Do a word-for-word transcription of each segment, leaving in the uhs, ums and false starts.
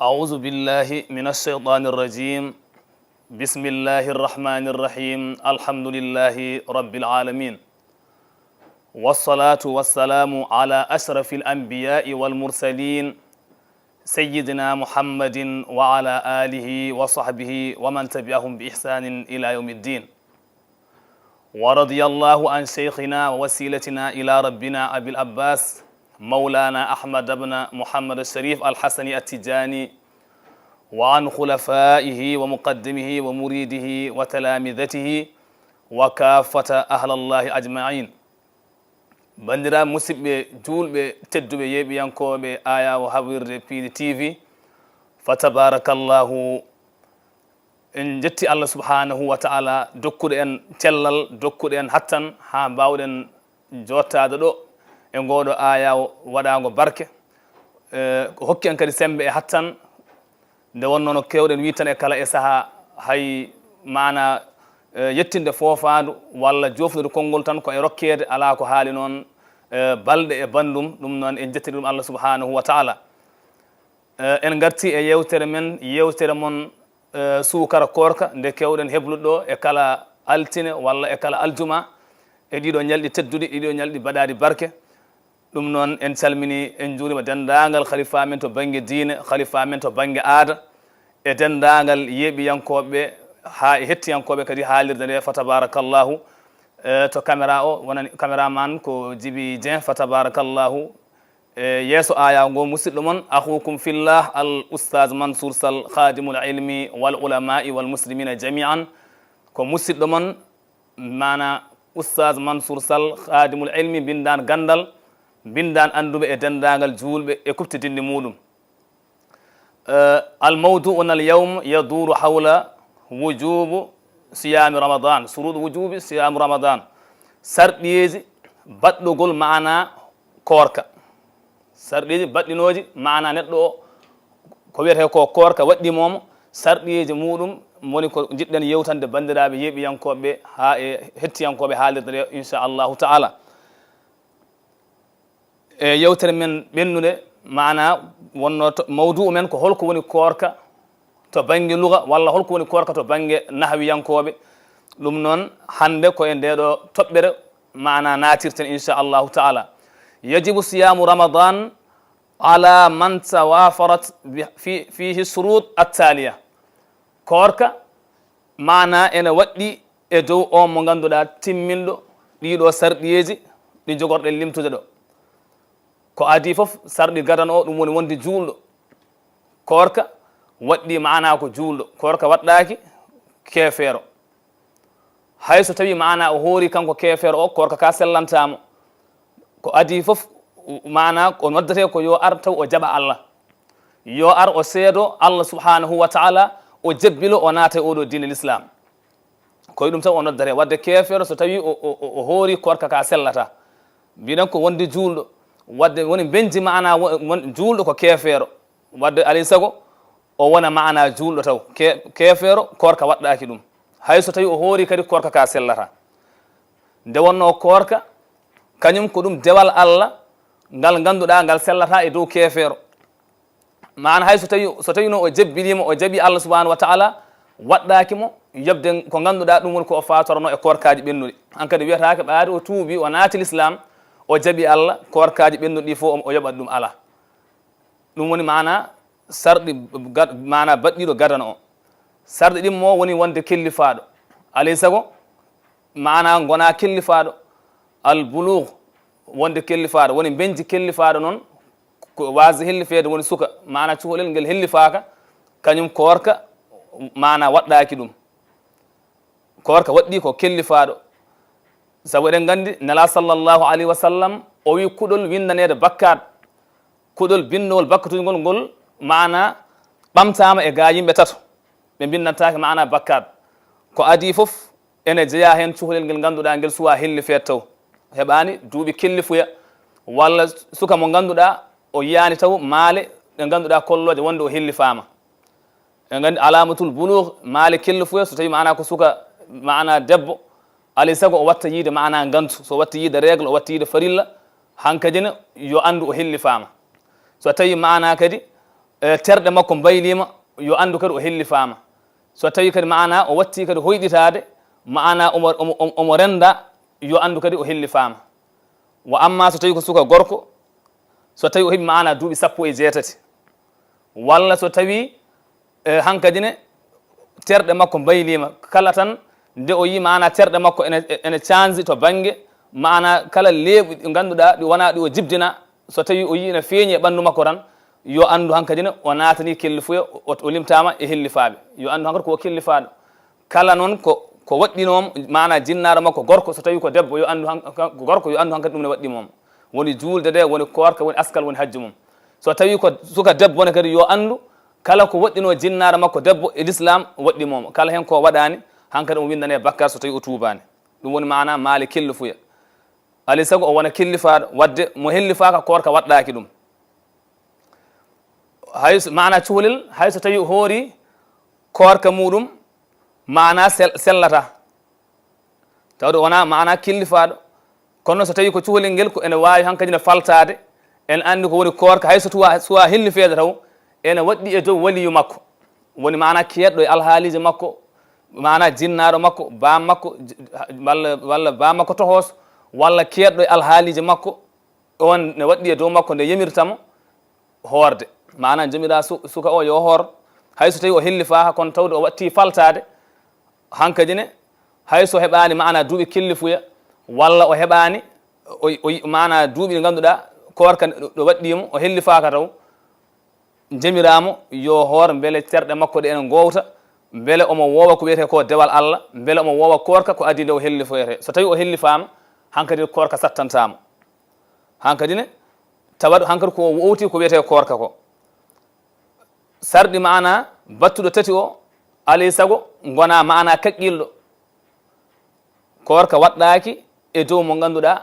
أعوذ بالله من الشيطان الرجيم. بسم الله الرحمن الرحيم. الحمد لله رب العالمين. والصلاة والسلام على أشرف الأنبياء والمرسلين سيدنا محمد وعلى آله وصحبه ومن تبعهم بإحسان إلى يوم الدين. ورضي الله عن شيخنا ووسيلتنا إلى ربنا أبي العباس مولانا أحمد بن محمد الشريف الحسني التجاني وعن خلفائه ومقدمه ومريده وتلامذته وكافة أهل الله أجمعين. Banndiraaɓe musidɓe juulɓe tedduɓe yeeɓiyankooɓe Ayawo Hawirde Piindi T V, fa tabarakallahu, en njetti Allah subhanahu wa ta'ala dokkuɗo en cellal, dokkuɗo en hattan haa mbaawɗen jottaade ɗo e ngooɗo Ayawo waɗaango barke. Eh, hokki en kadi semmbe e hattan, nde wonnoo no keewɗen wiide tan e kala e sahaa, hay maana, eh, yettinde foofaandu walla joofnude konngol tan ko e rokkeede, alaa ko haali noon, eh, balɗe e banndum. Ɗum noon en njettiri ɗum Allah subhanahu wa ta'ala. Eh, en ngarti e yeewtere men, yeewtere mon, eh, suukara koorka, nde keewɗen heblude ɗo e kala altine walla e kala aljuma, e ɗiɗo ñalɗi tedduɗi, ɗiɗo ñalɗi baɗaaɗi barke. Ɗum noon, en calmini, en njuurima denndaangal khalifa men to bannge diine, khalifa men to bannge aada, e denndaangal yeeɓiyankooɓe haa e hettiyankooɓe kadi haalirde nde, fa tabarakallahu. Eh, to caméra o, wonani caméraman ko Jibi Dieng, fa tabarakallahu. E yeeso aya ngo, musidɗo mon, akhukum fillah, al ustaz Mansour Sall, khadimul ilmi wal ulama'i wal muslimina jami'an. Ko musidɗo mon, maana ustaz Mansour Sall, khadimul ilmi, mbinndaan ganndal, mbinndaan annduɓe e denndaangal juulɓe e kuɓtidinɗi muuɗum. Eh, al mawdu'una al yawm yaduru hawla wujubu siyami Ramadan, shuruɗu wujubi siyami Ramadan, sarɗiyeeji baɗɗugol maana koorka, sarɗiyeeji baɗɗinooji maana neɗɗo o, ko wiyetee ko koorka waɗɗii mo, sarɗiyeeji muuɗum woni ko njiɗɗen yewtande banndiraaɓe yeeɓiyankooɓe ɓe haa e hettiyankooɓe haalirde nde, inchallahu ta'ala. E yewtere men ɓennude, maana wonno to, mawdu'u men ko holko woni koorka to bannge luga, walla holko woni koorka to bannge nahawiyankooɓe. Ɗum noon, hannde ko e ndeeɗo toɓɓere, maana naatirten, inchallahu ta'ala. Yajibu siyamu Ramadan ala man tawafarat bi-, fi-, fihi shurut attaliya. Koorka, maana ene waɗɗi e dow on mo ngannduɗaa timminɗo ɗiɗo sarɗiyeeji ɗi njogorɗen limtude ɗo. Ko adii fof, sarɗi gadano o, ɗum woni wonde juulɗo. Koorka waɗɗii maana ko juulɗo, koorka waɗɗaaki keefeero. Hay so tawii maana o hoori kanko keefeero o, koorka ka sellantaa mo. Ko adii fof, maana o noddatee ko yo ar taw o jaɓa Allah. Yo ar o seedo Allah subhanahu wa ta'ala, o jebbilo, o naata e oɗo diine l'islam. Ko e ɗum taw o noddatee. Wadde keefeero so tawii o, o, o, o hoori koorka ka sellata. Mbiɗen ko wonde juulɗo. Wadde woni mbenji maana wo-, won, juulɗo ko keefeero. Wadde alay sago o wona maana juulɗo taw. Ke-, keefeero koorka waɗɗaaki ɗum. Hay so tawii o hoori kadi koorka ka sellata. Nde wonnoo koorka, kañum ko ɗum dewal Allah ngal ngannduɗaa ngal sellata e dow keefeero. Maana hay so tawi, so tawino o jebbiliima, o jaɓi Allah subhanahu wa ta'ala, waɗɗaaki mo yoɓde ko ngannduɗaa ɗum woni ko o fatorno e koorkaaji ɓennuɗi. Hankadi wiyataake ɓaade o tuubi, o naati l'islam, o jaɓi Allah, koorkaaji ɓennuɗi ɗi fof o, o yoɓat ɗum, alaa. Ɗum woni maana sarɗi gad-, maana baɗɗiiɗo gadano o. Sarɗi ɗin mo woni wonde kellifaaɗo. Alay sago, maana ngona kellifaaɗo. Al bulugh, wonde kellifaaɗo. Woni mbenji kellifaaɗo noon, ko waasde hellifeede woni suka. Maana cukalel ngel hellifaaka, kañum koorka, maana waɗɗaaki ɗum. Koorka waɗɗii ko kellifaaɗo. Sabu eɗen nganndi Nela sallallahu alayhi wa sallam, o wi kuɗol winndaneede bakkaat, kuɗol binndowol bakkatuji ngol, ngol maana ɓamtaama e gaa yimɓe tato. Ɓe mbinndantaake maana bakkaat. Ko adii fof ene jeyaa heen cukalel ngel ngannduɗaa ngel suwaa hellifeede taw. Heɓaani duuɓi kellifuya, walla suka mo ngannduɗaa o yiyaani taw maale ɗe ngannduɗaa kollooje wonde o hellifaama. En nganndi alaamatul bulugh, maale kellifuya, so tawi maana ko suka, maana debbo, alay sago o watta yiide maana ngantu. So watti yiide règle, o watti yiide farilla, hankadi ne yo anndu o hellifaama. So tawi maana kadi e terɗe makko mbayliima, yo anndu kadi o hellifaama. So tawii kadi maanaa o wattii kadi hoyɗitaade, maanaa omo, omo, omo, omo rennda, yo anndu kadi o hellifaama. Wa amma so tawii ko suka gorko, so tawii o heɓi maanaa duuɓi sappo e jeetati, walla so tawii, e, hankadi ne terɗe makko mbayliima, kala tan nde o yii maanaa terɗe makko ene, ene canji to bannge, maanaa kala leeɓi ɗi ngannduɗaa ɗi wonaa ɗi o jibdina, so tawii o yii ene feeñi e ɓanndu makko tan, yo anndu hankadi ne o naatanii kellifuya, o, o limtaama e hellifaaɓe. Yo anndu hankadi ko o kellifaaɗo. Kala noon ko, ko waɗɗinoom, maanaa jinnaaɗo makko gorko, so tawii ko debbo, yo anndu han-, ko gorko, yo anndu hankadi ɗum ne waɗɗii mum. Woni juulde nde, woni koorka, woni askal, woni hajju mum. So tawii ko suka debbo ne kadi, yo anndu kala ko waɗɗinoo jinnaaɗo makko debbo e lislaam waɗɗii mum. Kala heen ko waɗaani, hankadi omo winndane bakkaat so tawii o tuubaani. Ɗum woni maanaa maale kellifuya. Alay sago o wona kellifaaɗo, waɗde mo hellifaaka koorka waɗɗaaki ɗum. Hay so, maanaa cuholel, hay so tawii o hoori koorka muuɗum, maanaa sel-, sellataa. Tawde wonaa maanaa kellifaaɗo. Kono so tawii ko cuholel ngel ko ene waawi hankadi ne faltaade, en anndi ko woni koorka, hay so tuwa-, suwaa hellifeede taw, ene waɗɗii e dow waliyu makko. Woni maanaa keedɗo e alhaaliiji makko, maanaa jinnaaɗo makko, baam makko, j-, walla, walla baam makko tohooso, walla keedɗo e alhaaliiji makko, oon ne waɗɗii e dow makko nde yamirta mo hoorde. Maanaa jamiraa su-, suka o yo hoor, hay so tawii o hellifaaka, kono tawde o waɗtii faltaade, hankadi ne, hay so heɓaani maanaa duuɓi kellifuya, walla o heɓaani, o, o, maanaa duuɓi ɗi ngannduɗaa koorka ɗo waɗɗii mo, o hellifaaka taw, njamiraa mo yo hoor mbele terɗe makko ɗe ene ngoowta, mbele omo woowa ko wiyetee ko dewal Alla, mbele omo woowa koorka ko adii nde o hellifoyetee. So tawii o hellifaama, hankadi koorka sattantaa mo. Hankadi ne, tawat hankadi ko o wowti ko wiyetee koorka ko. Sarɗi maanaa battuɗo tati o, alay sago ngonaa maanaa kaqqilɗo. Koorka waɗɗaaki e dow mo ngannduɗaa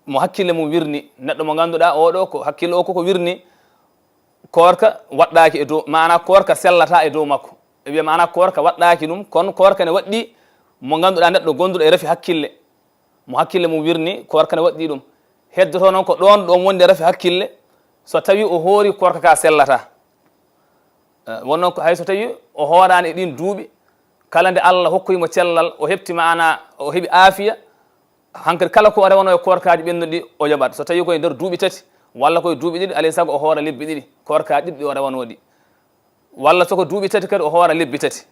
mo hakkille mum wirni. Neɗɗo mo ngannduɗaa oɗo ko hakkille o koko wirni, koorka waɗɗaaki e dow, maanaa koorka sellataa e dow makko. E wiya maanaa koorka waɗɗaaki ɗum, kono koorka ne waɗɗii mo ngannduɗaa neɗɗo gonduɗo e rafi hakkille. Mo hakkille mum wirni, koorka ne waɗɗii ɗum. Heddoto noon ko ɗoon ɗo omo wondi e rafi hakkille, so tawii o hoori koorka ka sellataa. Eh, wonno ko hay so tawii o hooraani e ɗiin duuɓi, kala nde Alla hokkoyi mo cellal, o heɓti maanaa, o heɓi aafiya, hankadi kala ko o rewanoo e koorkaaji ɓennuɗi, o yoɓat. So tawii koye nder duuɓi tati, walla koye duuɓi ɗiɗi, alay sago o hoora lebbi ɗiɗi, koorkaaji ɗiɗi ɗi o rewanoo ɗi. Walla so ko duuɓi tati kadi o hoora lebbi tati.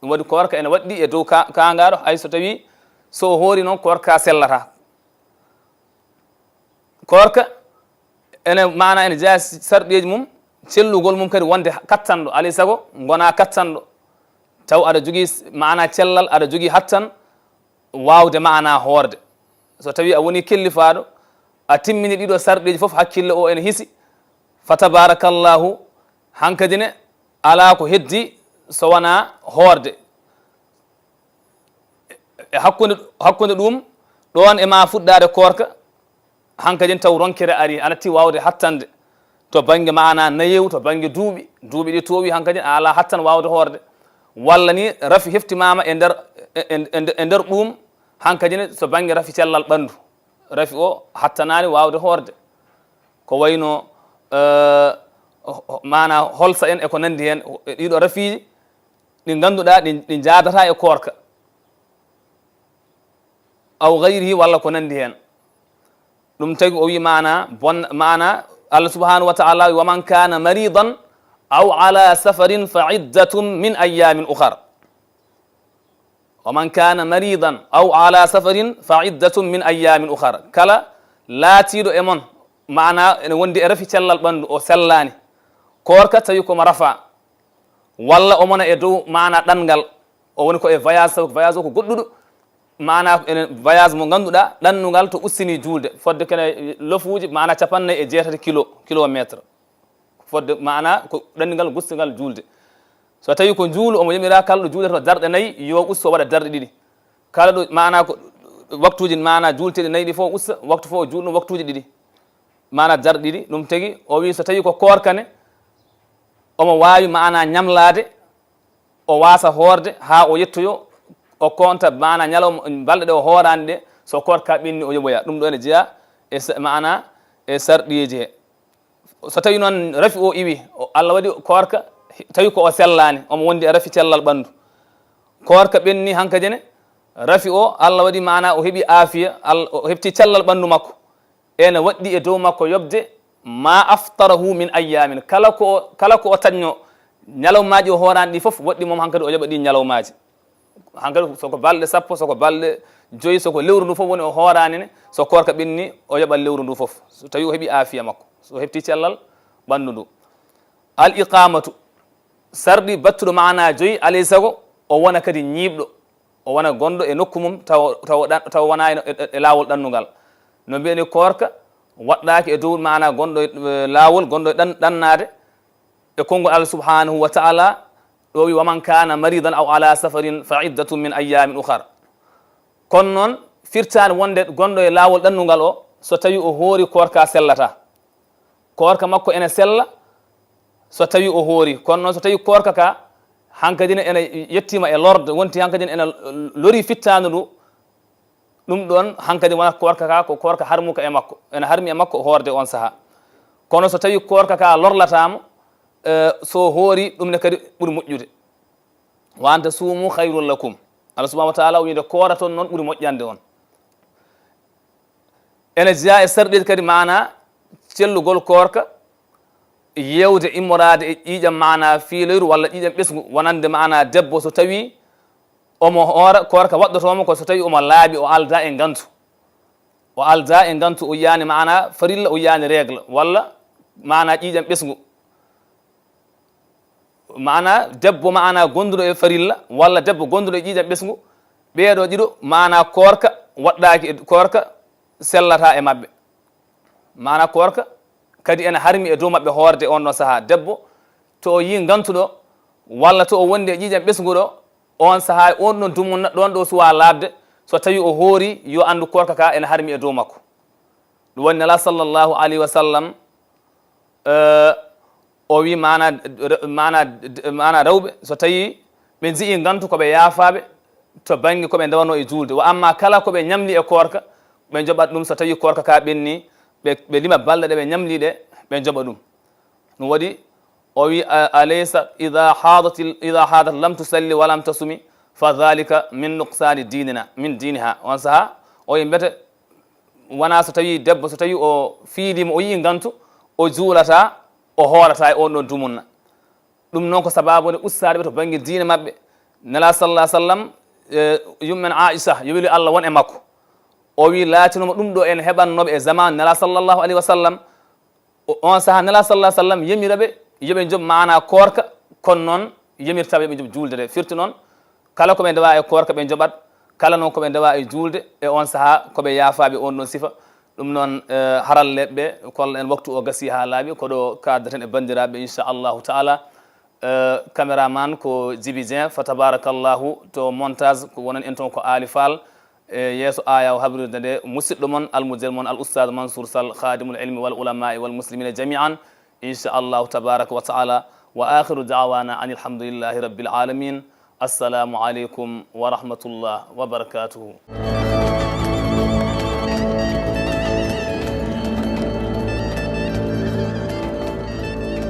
Ɗum waɗi koorka ene waɗɗii e dow ka-, kaangaaɗo, hay so tawii so o hoori noon koorka sellataa. Koorka ene maanaa ene jeyaa sarɗiiji mum, cellugol mum kadi wonde kattanɗo, alay sago ngonaa kattanɗo. Taw aɗa jogii s-, maanaa cellal, aɗa jogii hattan waawde maanaa hoorde. So tawii a wonii kellifaaɗo, a timmini ɗiɗo sarɗiiji fof, hakkille o ene hisi, fa tabarakallahu, hankadi ne alaa ko heddii so wonaa hoorde. E hakkunde, hakkunde ɗum, ɗoon e maa fuɗɗaade koorka, hankadi taw ronkere arii, a nattii waawde hattande to bannge maanaa nayewu, to bannge duuɓi, duuɓi ɗi toowi, hankadi a alaa hattan waawde hoorde. Walla ni rafi heftimaama e nder, e, e, e, e nder ɗum, hankadi ne so bannge rafi cellal ɓanndu, rafi o hattanaani waawde hoorde. Ko wayno, eh, ho-, ho-, maanaa holsa en e ko nanndi heen, e ɗiɗo rafiiji ɗi ngannduɗaa ɗi, ɗi njaadataa e koorka. Aw gayrihi, walla ko nanndi heen. Ɗum tagi o wi maanaa bon-, maanaa Allah subhanahu wa ta'ala wi, "Wa man kana maridan aw ala safarin fa iddatun min ayyamin ukhar." "Wa man kana maridan aw ala safarin fa iddatun min ayyamin ukhar." Kala laatiiɗo e mon, maanaa ene wondi e rafi cellal ɓanndu, o sellaani. Koorka tawi ko mo rafa. Walla o mona e dow maanaa ɗanngal, o woni ko e voyage, sabu ko voyage o ko goɗɗuɗo, maanaa ene voyage mo ngannduɗaa ɗannungal to ustini juulde, fodde kene lofuuji maanaa capannay e jeetati kilo, kilométre. Fodde maanaa ko ɗannungal gustungal juulde. So tawii ko njuulu, omo yamiraa kala ɗo juulata darɗe nayi, yo usto waɗa darɗe ɗiɗi. Kala ɗo maanaa ko waktuuji maanaa juulteeɗi nayi ɗi fof usta, waktu fof o juulɗo waktuuji ɗiɗi. Maanaa darɗe ɗiɗi, ɗum tagi o wii so tawii ko koorka ne, omo waawi maanaa ñamlaade, o waasa hoorde haa o yettoyo, o konta maanaa ñalawma, balɗe ɗe o hooraani ɗe, so koorka ɓenni o yoɓoya. Ɗum ɗo ene jeyaa e sa-, maanaa e sarɗiiji he. So tawi noon rafi o iwi, o, Allah waɗi koorka, tawi ko o sellaani, omo wondi e rafi cellal ɓanndu. Koorka ɓenni hankadi ne, rafi o, Allah waɗi maana o heɓi aafiya, Al-, o heɓti cellal ɓanndu makko. Ene waɗɗi e dow makko yoɓde ma aftarahu min ayyamin. Kala ko, kala ko o taƴno ñalawmaaji o hooraani ɗi fof, waɗɗi moom hankadi o yoɓa ɗi ñalawmaaji. Hankadi soko balɗe sappo, soko balɗe joyi, soko lewru ndu fof woni o hooraani ne, so koorka ɓenni, o yoɓat lewru ndu fof. So tawi o heɓi aafiya makko, so o heɓti cellal ɓanndu ndu. Al iqamatu, sarɗi battuɗo maana joyi, alay sago o wona kadi ñiiɓɗo, o wona gonɗo e nokku mum, taw, taw ɗan-, taw wona e, e, e laawol ɗannungal. No mbiyani koorka waɗɗaaki e dow maana gonɗo e, e laawol, gonɗo e ɗan-, ɗannaade, e konngol Allah subhanahu wa ta'ala, ɗo wi, "Wa man kana maridan aw ala safarin fa iddatun min ayyamin ukhar." Kono noon, firtaani wonde gonɗo e laawol ɗannungal o, so tawi o hoori, koorka sellata. Koorka makko ene sella so tawi o hoori. Kono noon, so tawi koorka ka hankadi ne ene yettima e lorde, wonti hankadi ne ene lori fittaandu ndu, ɗum ɗoon hankadi wonata koorka ka ko koorka harmuka e makko, ene harmi e makko hoorde on sahaa. Kono so tawi koorka ka lorlataama, eh, so hoori, ɗum ne kadi ɓuri moƴƴude. "Wa an tasumu khayrun lakum." Allah subhanahu wa ta'ala o wiide kooraton noon ɓuri moƴƴande on. Ene jeyaa e sarɗiiji kadi maana cellugol koorka, yeewde immoraade e ƴiiƴam maana fiiloyru walla ƴiiƴam ɓesngu, wonande maana debbo so tawi omo hoora, koorka waɗɗotoomo ko so tawi omo laaɓi, o aldaa e ngantu. O aldaa e ngantu, o yiyaani maana farilla, o yiyaani règle, walla maana ƴiiƴam ɓesngu. Maana debbo maana gonduɗo e farilla, walla debbo gonduɗo e ƴiiƴam ɓesngu, ɓeeɗo ɗiɗo maana koorka waɗɗaaki e, koorka sellata e maɓɓe. Maana koorka kadi ene harmi e dow maɓɓe hoorde on ɗon sahaa. Debbo to o yii ngantuɗo, walla to o wondi e ƴiiƴam ɓesnguɗo, on sahaa on ɗon dumunna, ɗon ɗo suwa laaɓde, so tawi o hoori, yo anndu koorka ka ene harmi e dow makko. Ɗum woni Nela sallallahu alayhi wa sallam, eh, o wi maana, maana, maana rewɓe, so tawi ɓe njii ngantu, ko ɓe yaafaaɓe to bannge ko ɓe ndewano e juulde. Wa amma kala ko ɓe ñamli e koorka, ɓe njoɓat ɗum. So tawi koorka ka ɓenni, ɓe, ɓe lima balɗe ɗe ɓe ñamli ɗe, ɓe njoɓa ɗum. Ɗum waɗi o wi, a-, "Alaysa idha hadatil, idha hadat lam tusalli wa lam tasumi, fa dhalika min nuqsani dinina, min diniha." On saha o wi, mbete wona so tawi debbo, so tawi o fiilima, o yii ngantu, o juulata, o hoorata e on ɗon dumunna. Ɗum noon ko sababu nde ustaade ɓe to bannge diine maɓɓe. Nela sallallahu alaihi wasallam, eh, yummen Aisha, yo weli Allah won e makko, o wi laatinoma ɗum ɗo en heɓannooɓe e zaman Nela sallallahu alaihi wasallam. O, on saha Nela sallallahu alaihi wasallam yamira ɓe yo ɓe njoɓ maana koorka, kono noon yamirta ɓe yo ɓe njoɓ juulde nde. Firti noon, kala ko ɓe ndewa e koorka ɓe njoɓat, kala noon ko ɓe ndewa e juulde, e on saha ko ɓe yaafaaɓe on ɗon sifa. Ɗum noon, eh, haralleeɓe ɓe kolla en waktu o gasi haa laaɓi, ko ɗo kaadaten e banndiraaɓe, inchallahu taala. Eh, caméraman ko Djiby Dieng, fa tabarakallahu, to montage ko wonan en toon ko Ali Fall. E yeeso aya o habrirde nde, musidɗo mon, almudel mon, al ustad Mansour Sall, khadimul ilmi wal ulamai wal muslimina jami'an, inchallahu tabaraka wa taala. Wa akhiru da'wana anil hamdulillahi rabbil alamin. Assalamu alaikum wa rahmatullah wa barakatuhu.